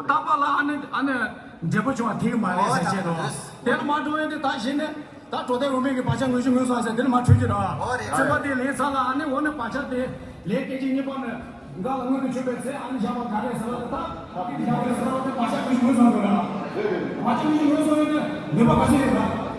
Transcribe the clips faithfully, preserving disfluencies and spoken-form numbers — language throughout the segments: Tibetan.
རྟག་པ་ལ་ཨ་ནི་ཨ་ནི་འབྲས་བུ་བྱུང་བ་དེ་གི་མ་རེད་ཟེར་བཤད་དོ། དེ་ལ་མ་འགྲོ་ཡོད་དེ་ད་གཞི་ནས་ད་གྲོ་དེ་འོ་མའི་གི་བག་ཆགས་དངོས་གཞི་ངོས་སོང་ཟེར་དེ་ལ་མ་འཁྲུལ་གྱི་རེད་བ། ཚོད་པ་དེ་ལེན་ཚར་ལ་ཨ་ནི་འོ་ནི་བག་ཆགས་དེ་ལས་སྐད་ཅིག་གཉིས་པ་ནི་འགའ་ལ་མངོན་དུ་གྱུར་པའི་ཚེ་ཨ་ནི་བཞག་པ་ག་རེ་ཟེར་ལ་ད་ད་དེ་བཞག་པའི་ཟེར་ལ་དེ་བག་ཆགས་དངོས་གཞི་ངོས་སོང་དགོས་རེད་བ། བག་ཆགས་དངོས་གཞི་ངོས་སོང་ཡོད་དེ་ནུས་པ་ག་ཚོད་ཡོད་རེད།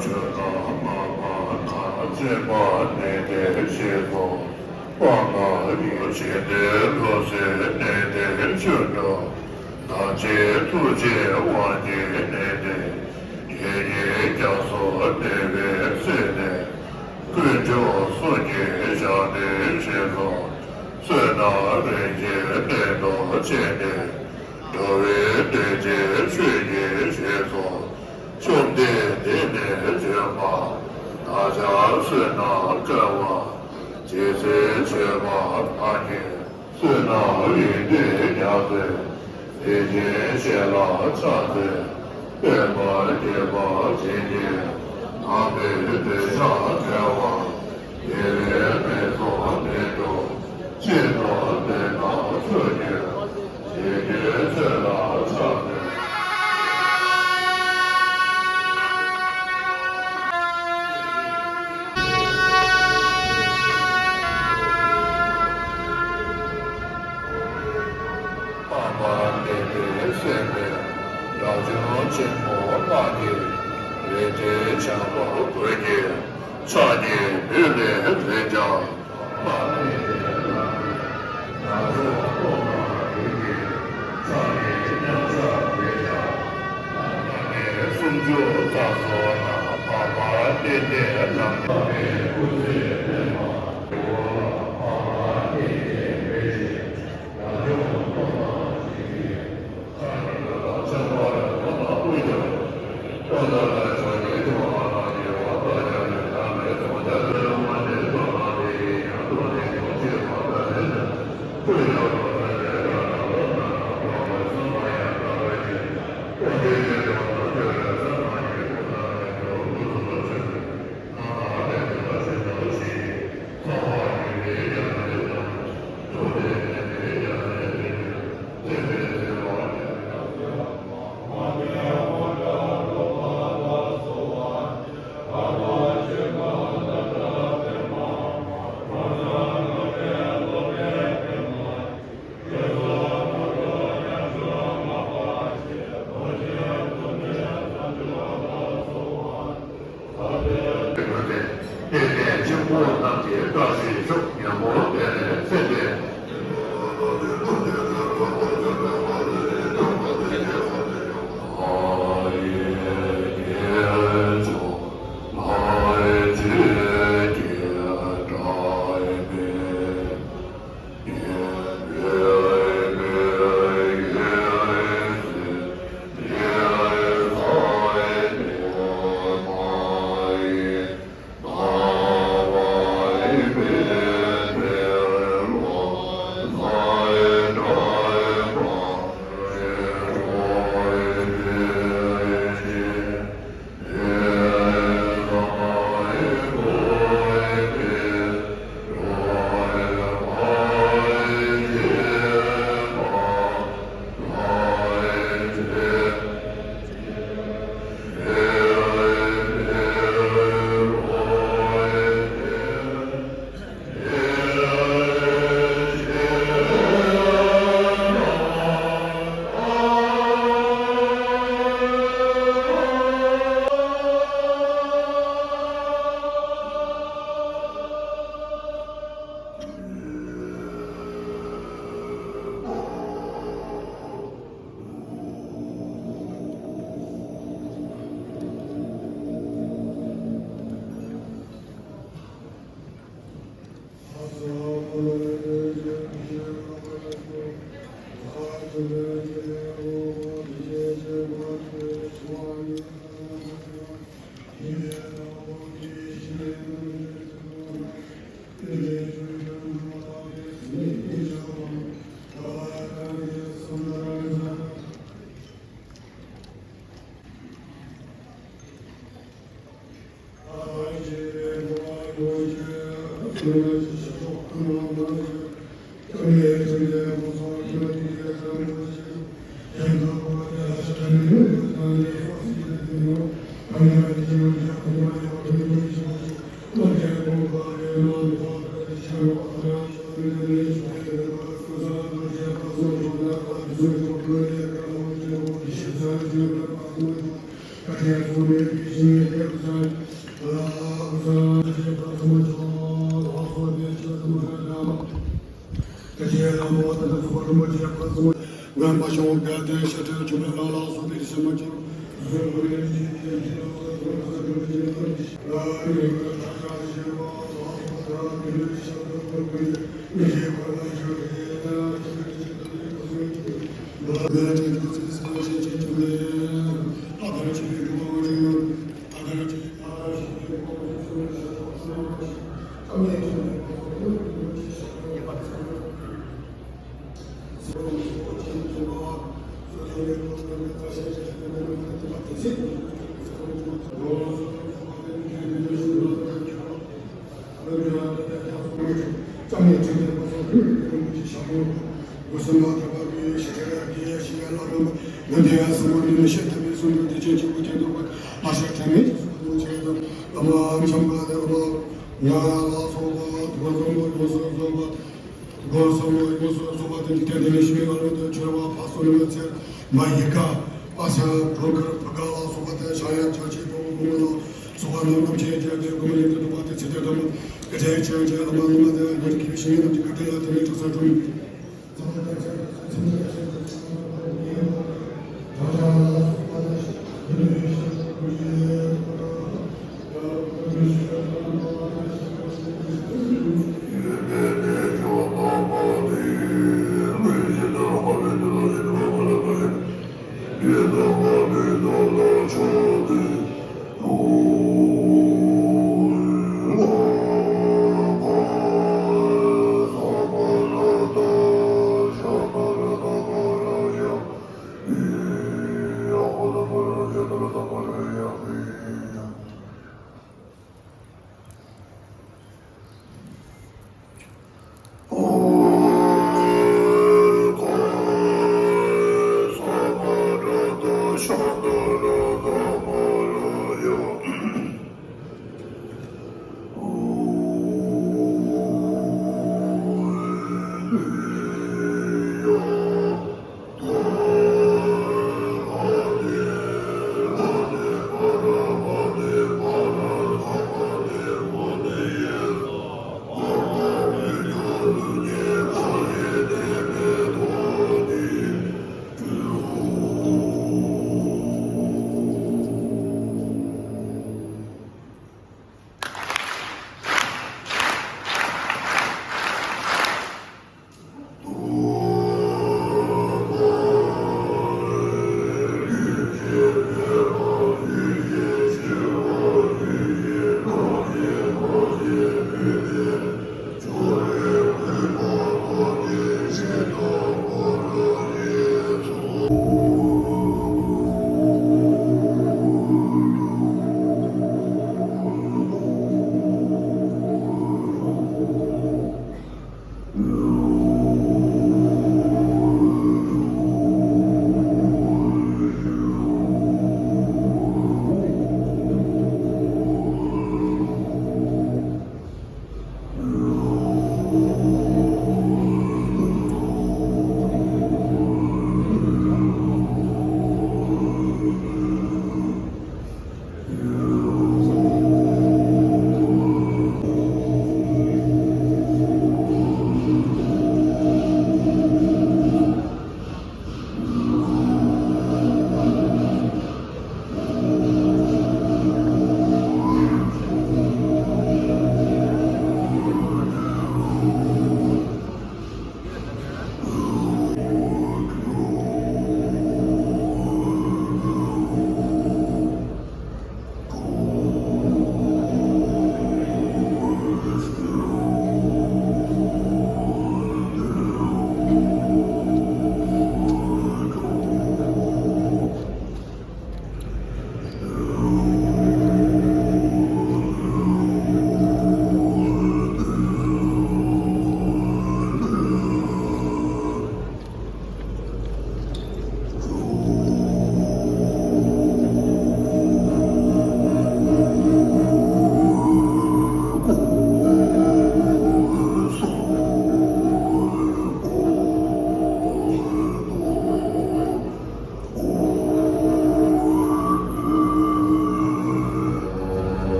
ཆོས་རྣམས་མ་སྨྲ་ན་སྤྱན་མ་ནས་ཏེ་ཞེས་སོ། སྤང་ན་རིན་ཆེན་ཏེ་ལོ་ཙཱའི་གནས་ཏེ་ཆོས་འདུལ། དམ་ཅན་ཐུགས་རྗེའི་དབང་གི་གནས་ཏེ། ཡེ་ཤེས་རྒྱ་མཚོ་གནས་པའི་སྲས་ཏེ། དཀོན་མཆོག་གསུམ་གྱི་ཞབས་ཏེ་ཞེས་སོ། བསོད་ནམས་རིན་ཆེན་གནས་ཐོབ་ཅན་ཏེ། འགྲོ་བའི་དོན་བྱེད་ཆོས་ཀྱི་རྗེས་སུ། བཅོམ་ལྡན་འདས་ནས་བྱོན་པ། བདག་ཅག་བསོད་ནམས་དཀར་བ། རྗེ་བཙུན་བྱོན་པ་དག་གི། བསོད་ནམས་རིམ་གྱིས་ཉམས་སུ། དེ་བཞིན་གཤེགས་ལ་ཕྱག་འཚལ། པདྨ་རྒྱས་པར་བྱིན་གྱིས། དམ་པའི་གདུལ་བྱ་བྱེ་བ། དགེ་བའི་ལས་ཚོགས་འདི་དག་ཅི་ལྟར་བསྟེན་ན་མཆོག་གྱུར། ཞེས་བརྗོད་ཚུལ་ལ་ཕྱག་འཚལ། པདྨ་འདི་ནི་སེམས་དཔའི་རབ་བྱུང་ཆེན་པོ་དམག་གི་རལ་གྲི་འཕྱར་བ་གོས་ཀྱི་ཕྱག་གཉིས་མདུན་ལས་མཛད་ཀྱང་། དམག་མི་དེ་ལ་ནག་ཕྱོགས་གཏོར་མ་འདི་ནི་ཕྱག་གཉིས་མཉམ་བཞག་མཛད་ཀྱང་། དམག་མི་སུམ་ཅུ་རྩ་གསུམ་ན་འཕགས་པ་སྟེ་དེ་ལ་དམག་མིའི་སྐུ་ཚེ་བརྟན་པ། འོག་ལ་འཕགས་པ་སྟེ་དེ་འབད་ཞིང་། དཔལ་ལྡན་ཆེན་པོ་རྣམས་ཀྱི་བཀྲ་ཤིས་ཤོག་སྙན་པོ་དེ་ནས་ཚེ་འདས། སྒོ་གསུམ་པ་ཡོངས་སུ་རྫོགས་པ། སྒོ་གསུམ་པ་ཡོངས་སུ་རྫོགས་པ་དེ་ནི་གཏན་དུ་ནི་ཤི་བའི་ལམ་དུ་གྱུར་པ་ཕ་སོ་ནི་ཚེ་མ་ཡི་ག་པ་ས་གྲོང་ཁར་ཕ་ག་ལ་སོགས་པ་དེ་ཤ་ཡ་ཅ་ཆས་པོ་བུ་མོ་ལ་སོགས་པ་རྣམས་རྣམ་ཤེས་བརྒྱད་དེ་སྒོམ་ལས་དུ་འདུག་པ་དེ་ཚེ་དེ་དུ་མ་སྐད་ཆ་ཅན་ཅན་ལ་མ་ལ་མ་དེ་ཡར་གྱི་ཤི་ནི་རྣམས་ཀྱི་ཁ་ཏེ་ལ་དེ་ནི་དྲག་ས་གྲོང་།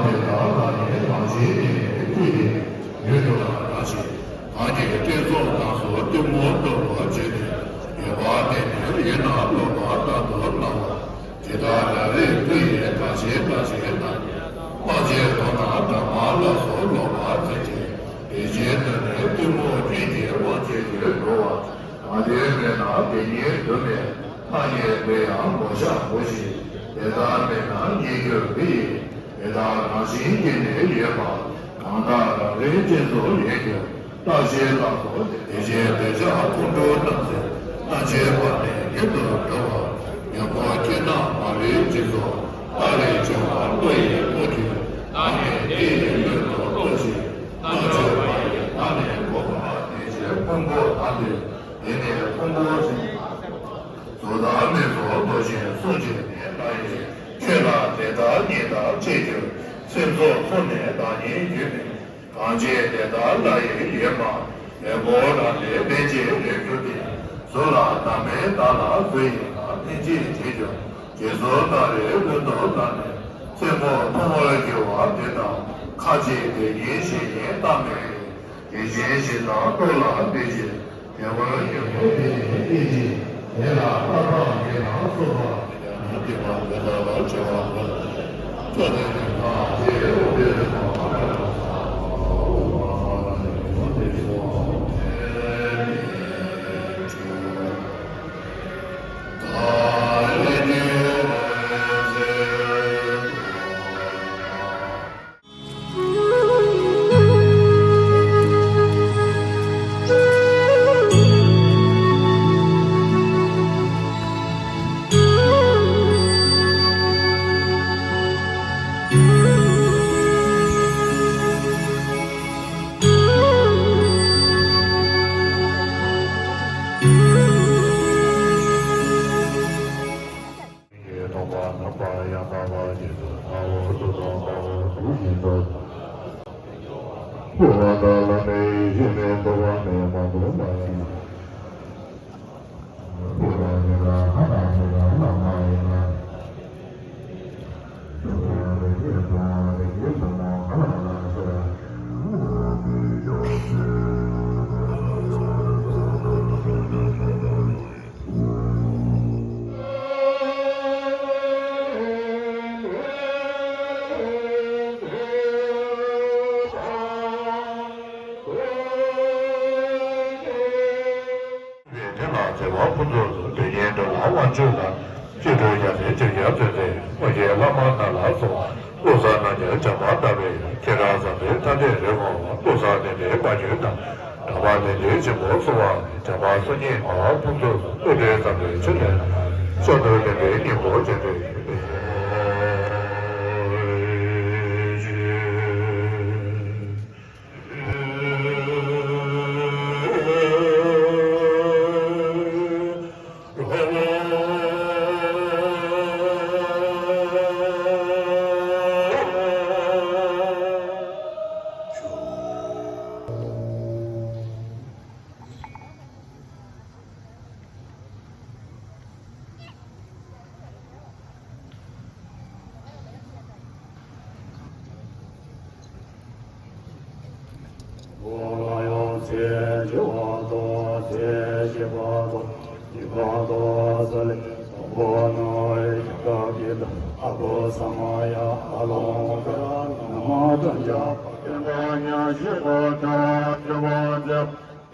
དེ་དག་ལ་ནི་རང་བཞིན་ཉིད་ནས་སྐུ་དེ་ཡོད་དོ། རང་བཞིན་གང་གིས་སྟེང་ཚོགས་རྣམས་སུ་གཏུམ་མོ་སྒྲོག་པར་བྱེད་དེ། ཡོད་པ་དེ་ནི་ཡིན་ན་ལོག་པར་ལྟར་དུ་སྣང་བ། དེ་དག་རང་རིག་སྐུ་ཡི་རང་བཞིན་རང་བཞིན་རྣམས་ཀྱིས། སྤང་བྱའི་དོན་རྣམས་སྒྲ་མ་ལ་སོགས་ལོག་པར་མཚན་བཅས། དེ་བཞིན་དུ་ནི་གཏུམ་མོ་སྤྲིན་གྱི་དབང་བྱེད་ཀྱིས་འགྲོ་བ། གང་དེ་མེད་ན་དེ་ཉིད་དུ་མེད། ཐ་སྙད་དུ་ཡང་མགོ་བཞག་གོ་ཞིག་དེ་ལྟར་མེད་ན་ཉིད་གྱུར་འདི་ཡིས། དེ་དག་རང་བཞིན་གྱིས་ནི་ཡོད་པ། གང་དག་རང་རིག་སྤྱི་གཙུག་ཡིན་ཀྱང་། བརྟག་ཤིང་ལ་སོགས་དེ་བཞིན་དོན་བྱ་ཁོང་ཁྲོ་རྣམས་ཟད། རྣམ་ཤེས་པ་ནི་ཉིད་དུ་འགྲོ་བ། ཉོན་མོངས་སྐྱེ་རྣམས་མ་ལུས་སྦྱིན་སོགས། རྟག་ལས་བྱུང་བ་བློ་ཡི་སྐུ་དེ། བདག་ནི་དེ་ཡི་སྣོད་དུ་ལྟོས་ཤིག་རྣམ་དཔྱོད་པ་ཡིས་བདག་ནི་འགོག་པ། དེ་ཕྱིར་ཕུང་པོ་དག་ལས་དེ་ནི་ཕུང་པོ་ཟིན། གཟུགས་དང་མིག་སོགས་འདོགས་ཤིང་སྲུང་བྱེད་ནི། ལྷ་ཡིས་ཁྱོད་ལ་དེ་དག་ཉིད་བདག་ཅེས་བརྗོད། སེམས་ཚོགས་གསུམ་ནི་བདག་ཉིད་ཡོད་མིན། གང་ཕྱིར་དེ་དག་ལྷ་ཡི་ཡོད་མ་ཡིན། ལྷའི་གོ་རང་ལས་ལྡན་གྱི་ལས་གྱུར་ཏེ། གཟུགས་ལ་བདག་མེད་བདག་ལ་གཟུགས་ཡིན་ལ་ལྷན་ཅིག་བྱེད་ཀྱང་། ཇི་སྲིད་ལྟ་བའི་ལྷུན་དུ་བཏགས་ནས། སེམས་ཁོང་མཐོང་བར་འགྱུར་བ་དེ་དག་ཁ་ཅིག་དེ་ཉིད་གཞན་ཡིན་བཏགས་མེད་པས། དེ་བཞིན་གཞན་དག་རྟོག་ལ་འདུས་ཀྱི། དེ་བར་ཉོན་མོངས་དེ་ནི་སྐད་ཅིག་དེ་ལ་རྟག་པ་ཉིད་དང་སོགས་པ། ཡང་ན་སྡིག་པ་དེ་དག་ལ་སྦྱོར་བ་དགོས། ཅོ་ནས་ཉོན་མོངས་དེ་འོ་དེ་རེ་མ་ཨ་མ་ལ་སོགས་པ་ཨོ་མ་མ་ལ་ནི་མ་དེ་ཚོ་ཨོ་དེ་ནི་ཆུ། ཡེ་ཐོག་པ་ནམ་པ་ཡང་དག་པ་ཉིད་དུ་ལྟ་བ་སུ་དང་ལྟ་བ་སུ་ཡིན་པ། སྐུ་མངའ་བདག་བླ་མའི་ཡེ་ཤེས་མེ་ཏོག་པ་མེ་མ་ཏོག་མ་ཡིན། སྐུ་དང་ཉེ་དང་ལྷ་དང་མི་དང་བླ་མ་ཡིན་ན། དེ་ལ་བྱེ་བ་ཕུན་ཚོགས་སུ་དོན་གཉེར་འགྲོ་བ་དབང་ཕྱུག་དང་། སྤྱི་དྲོན་རྒྱ་མཚན་ཆོས་རྒྱལ་མཚན་ཚེ་སྔོན་གྱི་བླ་མ་རྣམས་ལ་སོགས། བློ་གསར་རྣམས་ཀྱང་བྱམས་པ་དང་བས། ཁྱེད་རང་བཟང་པོའི་ཐ་དད་རེ་སྐོང་བ། བློ་གསར་ལྡན་པའི་མ་གྱུར་ནམ། གྲགས་པ་ལྡན་པའི་ཆེན་པོ་གསོལ་བ། བྱམས་པ་སངས་རྒྱས་ངག་དབང་ཕུན་ཚོགས་སུ། བློ་གྲོས་བཟང་པོའི་ཆོས་ལས་ལྷག་ཤ་རྡོལ་ལྡན་པའི་སྙིང་པོ་ཅན་དུ། ཡང་ཚེ་བཞི་པ་དང་ཚེ་བཞི་པ་དང་བཞི་པ་དང་ས་ལེ་དང་པོ་ནང་རྒྱ་གར་གྱི་ཨ་ཁུ་ས་མ་ཡ་ཨ་ལོང་ཀ་ན་མ་དང་རྒྱ་བ་དེ་ལ་ཉ་ཞི་པ་ཐ་ར་ཅི་པ་ཛ།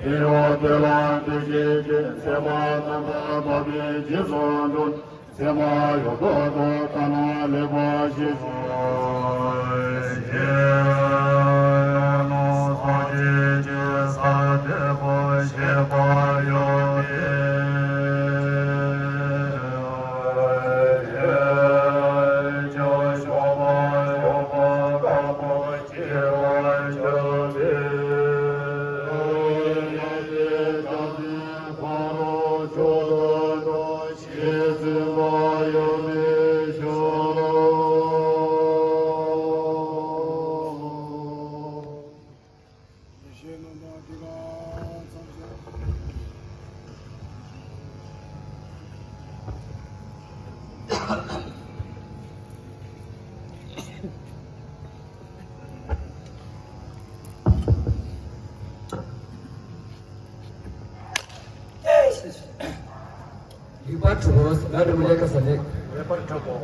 དེ་ཡང་དེ་ལ་འདུ་ཤེས་ཀྱི་སེམས་པ་རྣམ་པར་དག་པའི་རྗེས་སུ་འགྲོ། སེམས་པ་ཡོད་དོ་ཅོག་ལྟ་ན་ལེགས་པར་ཤེས་ཤིང་། ཡང་ན་སངས་རྒྱས་ཀྱི་སར་དེ་ཀོ་ཤེས་པར་ཡོད་དེ། ཡང་ཞོགས་པ་ཞོགས་པ་དཀར་པོ། ལེགས་པར་གྲུབ་བོ། ལ་དྲུག་ལེགས་པར་གྲུབ་བོ། ལེགས་པར་གྲུབ་བོ།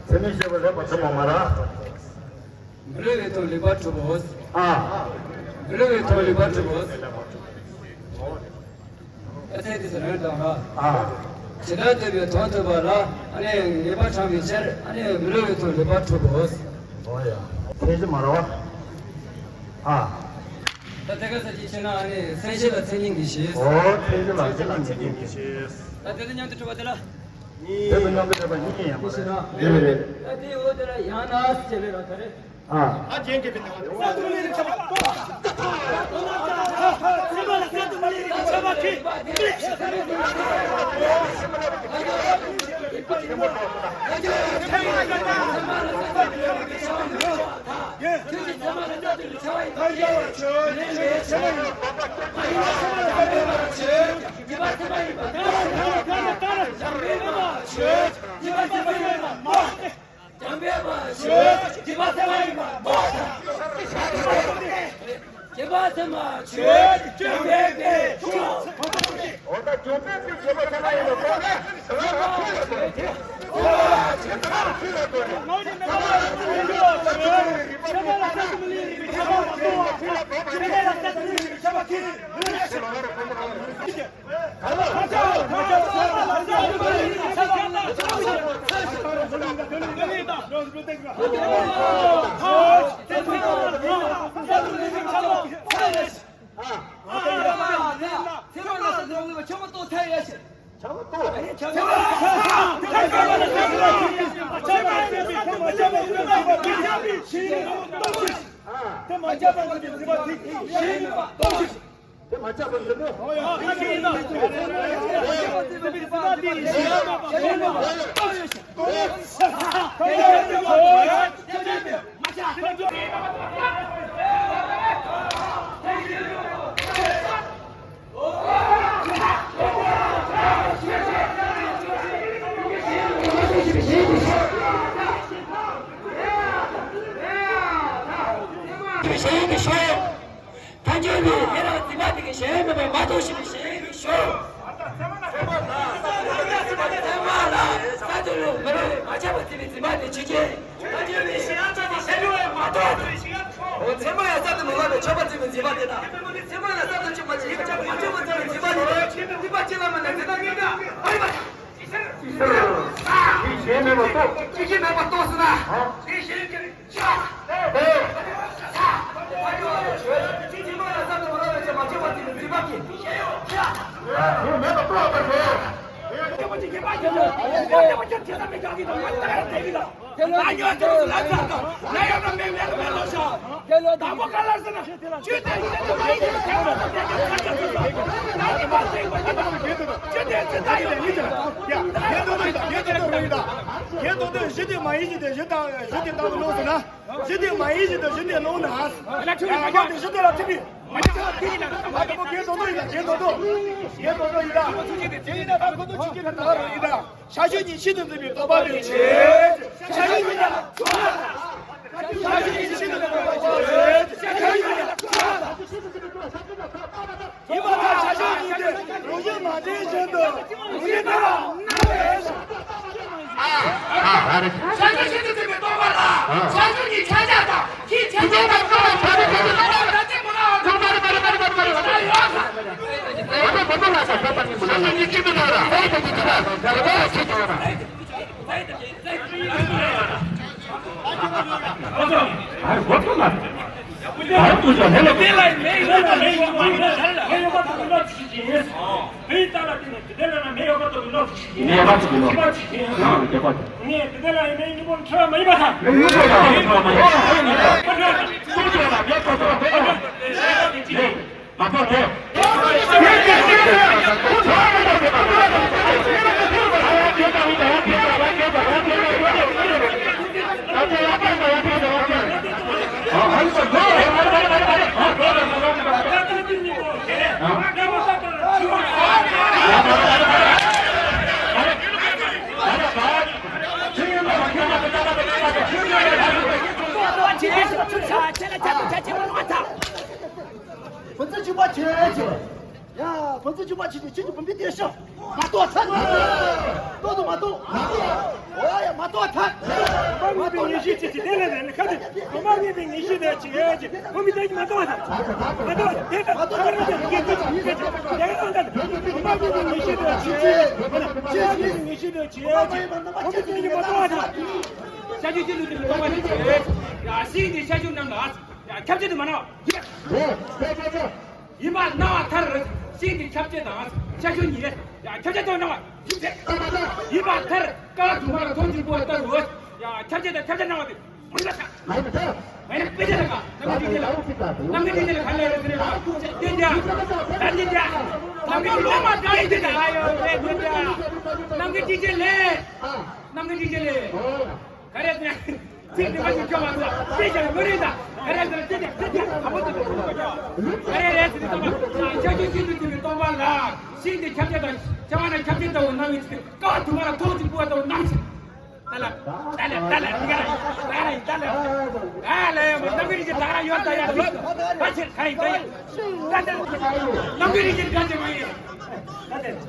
ཚད་མེད་བཤད་པ་ལེགས་པར་གྲུབ་བོ་མ་ར། མི་སླུ་བའི་དོན་ལེགས་པར་གྲུབ་བོ། ཨ། མི་སླུ་བའི་དོན་ལེགས་པར་གྲུབ་བོ། ཨ་ཚད་དེ་ཚོ་རང་དང་ར། ཨ། ཇི་ལྟར་འདོད་པའི་དོན་ཐོབ་པ་ལ་ཨ་ནི་ངེས་པར་དྲང་བའི་ཕྱིར་ཨ་ནི་མི་སླུ་བའི་དོན་ལེགས་པར་གྲུབ་བོ། ཨོ་ཡ། ཚད་གཞི་མ་ར་བ། ཨ། ད་དེ་ག་ས་ཅི་བྱས་ན་ཨ་ནི་མཚན་གཞི་ལ་མཚན་ཉིད་ཀྱི་ཞེས། ཨོ་མཚན་གཞི་ལ་མཚན་ཉིད་ཀྱི་ཞེས། ད་དེ་ལ་མཉམ་དུ་གྲུབ་པ་དེ་ལ། དེ་ལ་མཉམ་དུ་གྲུབ་པ་གཉིས་ཡིན་པ་རེད། རེད་རེད། ད་དེའི་འོག་དེ་ལ་ཡང་ན་ཟེར་བའི་ར་ད་རེད། ཨ། ཨ་རྒྱན་གྱི་བི་ཏི་ཝ། ཆོས། སྡིག་པ་ཚད་མ་ཡིན་པ་མོ། སྡིག་པ་ཚད་མ་ཆོས་སྐྱོན་མེད་པའི་ཆོས། འོ་ད་སྐྱོན་མེད་པའི་སྡིག་པ་ཚད་མ་ཡིན་པ་མོ་ན། དེ་མ་ཆགས་པར་འཛིན་པའི་འཛིན་པ་དེ་ཤེས་ཡིན་པ་རྟོགས་ཤིག་དེ་མ་ཆགས་པར་འཛིན་པའི། ཐལ་འགྱུར་བའི་ཡེ་རང་འཛིན་པ་དེ་གི་གཞན་མེད་པར་མ་རྟོགས་ཤིང་གཞན་གྱིས་ཞོག་ཚད་མ་ལ་ས་དེ་རུ་མི་རུང་བའི་མ་ཆགས་པར་འཛིན་པའི་འཛིན་པ་དེ་ཇི་སྐད། ཐལ་འགྱུར་བའི་ཤེས་རབ་ཅན་དེ་གཞན་མེད་པར་མ་རྟོགས། འོ་ཚད་མ་ཡང་ས་དེ་མི་སླུ་བའི་ཆགས་པར་འཛིན་པའི་འཛིན་པ་དེ་དང་། ཚད་མ་ཡང་ས་དེ་ཆགས་པར་འཛིན་པའི་འཛིན་པ་དེ་དང་། གཅིག་གིས་མེད་པར་རྟོགས། གཅིག་གིས་མེད་པར་རྟོགས་ཟེར་ན། གཞི་དེ་མ་ཡིན་གཞི་དེ་གཞི་དང་གཞི་དེ་ལྟ་བུ་ལོག་ཟེར་ན། གཞི་དེ་མ་ཡིན་གཞི་དེ་གཞི་དེ་ལོག་ན། ཡང་དག་དེ་གཞི་དེ་ལ་ཐིམ་པས། ཨ་དེ་མོ་གཞི་དོན་དུ་ཡིན་ད། གཞི་དོན་དུ། གཞི་དོན་དུ་ཡིན་ད། དེ་ཡིན་ད་ད་ཁོ་ཚོ་ཆོས་ཀྱི་ཐབས་ལ་ཡིན་ད། བྱ་སྤྱོད་གཉིས་ཆེད་དུ་འཛིན་པའི་རྟོག་པ་མེད་ཅེས། བྱ་སྤྱོད་གཉིས་ལ་བྱ་སྤྱོད་གཉིས་ཆེད་དུ་འཛིན་པའི་རྟོག་པ་མེད་ཅེས། བྱ་སྤྱོད་གཉིས་ལ། ཡིན་པ་དང་བྱ་སྤྱོད་གཉིས་ཏེ། རང་བཞིན་མ་བདེན་བཞིན་དུ་རང་བཞིན་བདེན་པ། ཨ་ཨ་རེད། བྱ་སྤྱོད་ཆེད་དུ་འཛིན་པའི་རྟོག་པ་ལ་བྱ་སྤྱོད་གཉིས་ཁྱབ་བྱ་དང་ཁྱིས་ཁྱབ་བྱ་དང་ཁྱོད་ལ་བྱ་སྤྱོད་ཆེད་དུ་རྟོག་པ་ལ་བྱ་སྤྱོད་མི་སླུ་བ་དང་། བྱ་སྤྱོད་མི་སླུ་བ་ལ་བྱ་སྤྱོད་གཉིས་སླུ་བ་དང་། བྱ་སྤྱོད་གཉིས་སླུ་བ་དང་། ཡ། བུ་ཚོ་ཆུང་མ་ཆེ་ཆུང་ཆེ་ཆུང་བུམ་པའི་སྟེང་ཤོག་མ་གཏོགས་ཐར། གཏོགས་དང་མ་གཏོགས། ཨོ་ཡ། མ་གཏོགས་ཐར། མ་གཏོགས་ཐར། ཁ་དེ་མ་མི་མི་ངེས་ཤེས་དེ་ཆེ་ཆེ། བུམ་པའི་སྟེང་མ་གཏོགས་ཐར། མ་གཏོགས་ཐར། དེ་ལྟར་མ་གཏོགས་ཐར། དེ་ལྟར་མ་གཏོགས་ཐར། མ་མི་མི་ངེས་ཤེས་དེ་ཆེ་ཆེ། མ་མི་མི་ངེས་ཤེས་དེ་ཆེ་ཆེ། བུམ་པའི་སྟེང་མ་གཏོགས་ཐར། ཤ་ཆུ་ཅི་ལུ་ཅི་ལུ་གཏོང་བ་ཆེ་ཆེ། ཡ། ཤིང་གི་ཤ་ཆུ་རྣམས་ལ། ཡ། ཁྱབ་བྱེད་དུ་མ་སྣང་བ། ཡིན་པར་སྣང་བ་མཐར། ཤིང་དེ་ཁྱབ་བྱེད་དང་ཤ་ཆུ་གཉིས། ཡ། ཁྱབ་བྱེད་དུ་སྣང་བ་ཡིན་ཏེ། ཡིན་པར་མཐར་ཀ་བ་དུ་མར་མཐོང་ཆེན་པོ་ལྟ་བུ། ཡ། ཁྱབ་བྱེད་དང་ཁྱབ་བྱེད་སྣང་བ་དེ་མ་ཡིན་པར་ཐལ། མ་ཡིན་པར་ཐལ། མ་ཡིན་པར་ཐལ། རྣམ་ངེས་འཇིག་རྟེན་ལ། རྣམ་ངེས་འཇིག་རྟེན་ལ་ག་ལས་རེད་ཟེར་ན། དེ་འདྲ། ད་འདི་འདྲ། རྣམ་ངེས་ལོ་མ་འདྲ་ཡིན་དེ་འདྲ། ཨ་ཡོ་དེ་འདྲ། རྣམ་ངེས་འཇིག་རྟེན་ལས། རྣམ་ངེས་འཇིག་རྟེན་ལས། ག་རེ་ཟེར། ཚིག་འདི་མ་ཞིག་སྐྱོ་བ་ཚོ་དཔེ་ཀྱང་མི་རིགས་དང་། ག་རེ་ཟེར། དེ་དེ་དེ་དེ་དམ་པོ་དེ་དེ་དེ་དེ་ག་རེ་རེད་ཟེར་ན། ཆ་རྐྱེན་གཅིག་ཏུ་གྱུར་པའི་སྟོང་པ་ལ། ཤིང་དེ་ཁྱབ་བྱེད་དང་ཁྱབ་པ་ན་ཁྱབ་བྱེད་ལྟ་བུ་སྣང་བའི་ཚུལ། ཀ་བ་དུ་མ་ལ་མཐོང་ཆེན་པོ་ལྟ་བུ་སྣང་ཞིང་། ད་ལ་ད་ལ་ད་ལ་འདི་ག་ར་ཡིན། ད་ལ་ཡིན། ད་ལ་ཨ་ལ་ཡ་མ་རྣམ་ཀུན་རིག་བྱེད་ད་ག་ར་ཡོད། ད་ཡ་ད་ཕྱིར་ག་ཡིན། ད་ཡ་ད་ལ་རྣམ་ཀུན་རིག་བྱེད་ག་ཅི་མ་ཡིན། ད་ལ།